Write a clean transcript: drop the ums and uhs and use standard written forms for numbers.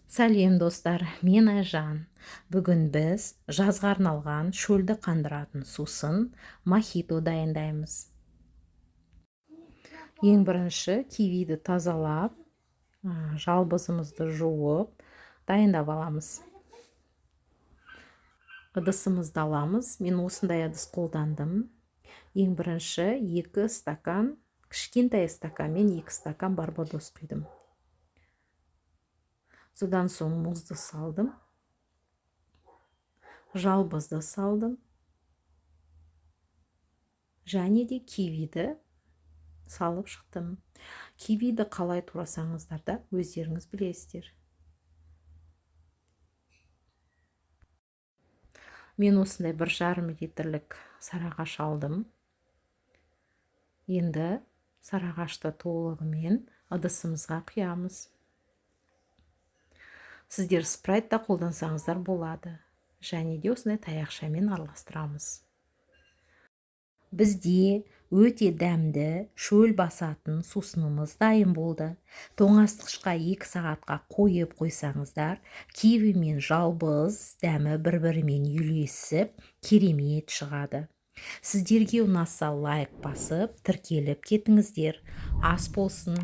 Сәлем, достар! Мен Айжан. Бүгін біз жазға арналған шөлді қандыратын сусын, мохито дайындаймыз. Ең бірінші кивиді тазалап, жалбызымызды жуып, дайындап аламыз. Ыдысымызды аламыз. Мен осындай ыдыс қолдандым. Ең бірінші 2 стакан, кішкентай стаканмен 2 стакан барбадос құйдым. Содан соң мұзды салдым, жалбызды салдым және де кивиді салып шықтым. Кивиді қалай турасаңыздар да, өздеріңіз білесіздер. Мен осындай 1,5 литрлік сарыағаш алдым. Енді сарыағашты толығымен ыдысымызға құямыз. Сіздер спрайт та қолдансаңыздар болады. Және де осындай таяқшамен араластырамыз. Бізде өте дәмді шөл басатын сусынымыз дайын болды. Тоңазытқышқа 2 сағатқа қойып қойсаңыздар, киви мен жалбыз дәмі бір-бірімен үйлесіп, керемет шығады. Сіздерге ұнаса, лайк басып, тіркеліп кетіңіздер. Ас болсын.